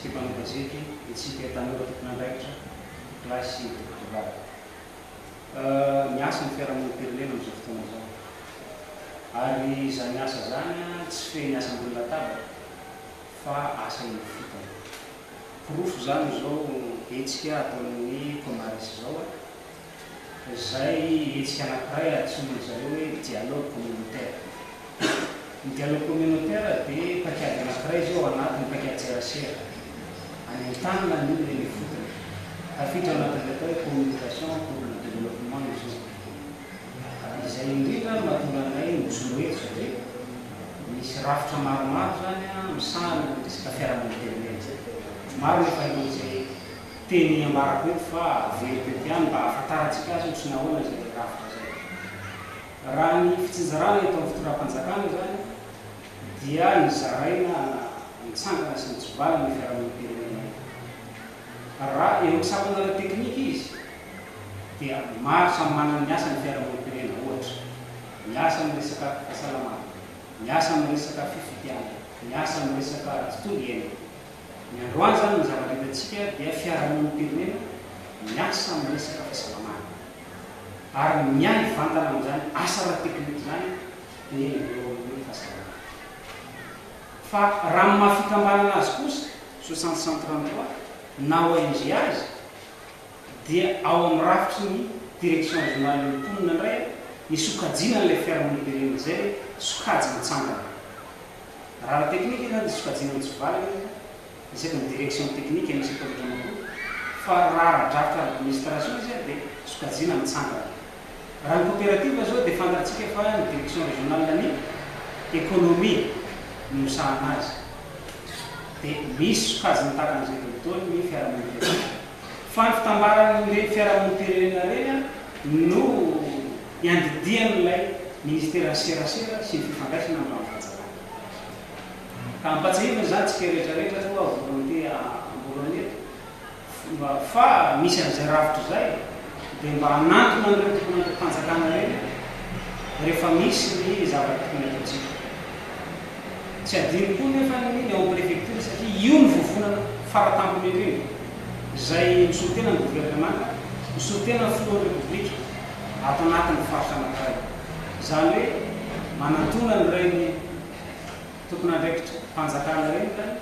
Isika mpanao gazety, isika tanora tompon'andraikitra, kilasy tompoko-vavy. Miasa ny fiarahamonim-pirenena amin'izao fotoana izao. Ary izany asa izany tsy fehiny asa ambony latabatra fa asa eny ifotony. Porofo izany izao hetsika ataon'ny Comares izao, izay hetsika anankiray antsoin-dry zareo hoe dialogue communautaire. Ny dialogue communautaire dia paikady anankiray izy io ao anatin'ny paikady-tserasera. Anentanana ny olona eny ifotony. Tafiditra ao anatin'ilay atao hoe communication pour le développement izy io. Izay indrindra no mahatonga anay mijoro eto satria misy rafitra maromaro izany misahana ny resaka fiarahamonim-pirenena. Maro ny efa izay teny ambarako eto fa averiko eto ihany mba hahafantarantsika azy ohatry ny ahoana izay rafitra izay. Raha ny fitsinjarana eto amin'ny fitondram-panjakana izany dia nozaraina nitsangana sy nitsivalana io fiarahamonim-pirenena io. Raha eo amin'ny sampana ara-teknika izy dia maro samy manana ny asany ny fiarahamonim-pirenena, ohatra, miasa amin'ny resaka fahasalamana, miasa amin'ny resaka fifidianana, miasa amin'ny resaka tontolo iainana. Ny androany izany ny zavatra hitantsika dia fiarahamonim-pirenena miasa amin'ny resaka fahasalamana. Ary miahy vantana amin'izany asa ara-teknika izany dia ny eo amin'ny fahasalamana. Fa raha ny maha fikambanana azy kosa, 60 133, na ONG azy, dia ao amin'ny rafitry ny Direction Régionale ny Mponina indray ny sokajiana an'ilay fiarahamonim-pirenena izay hoe sokajy mitsangana. Raha ara-teknika izany dia sokajiana mitsivalana izy isaky ny direction technique misy eto Andramakoa, fa raha ara-drafitra ara-administration izy dia sokajiana mitsangana. Raha ny coopérative izao dia fantatsika fa ny direction régionale ny économie no misahana azy. Dia misy sokajiny tahaka an'izay daholo ny fiarahamonim-pirenena. Fa ny fitambaran'ireny fiarahamonim-pirenena ireny no iandidian'ilay ministeran'ny serasera sy ny fifandraisana amin'ny rano-fanjakana. Ka ampatsiahivina izany tsika rehetra rehetra aloha volonté amboalohany eto fa misy an'izay rafitra izay dia mba hanantona an'ireo tompon'andraiki-panjakana ireny rehefa misy ny zavatra tokony ataontsika. Tsy adino koa nefa ny ny ao amin'ny préfecture satria io no vovonana faratampony indrindra izay misolo tena ny governemanta, misolo tena ny filohan'ny repoblika ato anatin'ny faritra anankiray. Izany hoe manantona an'ireny tompon'andraikitra mpanjakana ireny izany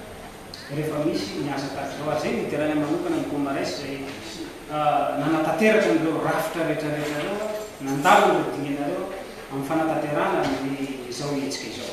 rehefa misy ny asa tahaka izao. Ary izay no hiderana manokana ny Comares izay nanatanteraka an'ireo rafitra rehetra rehetra ireo, nandalo an'ireo dingana ireo amin'ny fanatanterahana ny izao hetsika izao.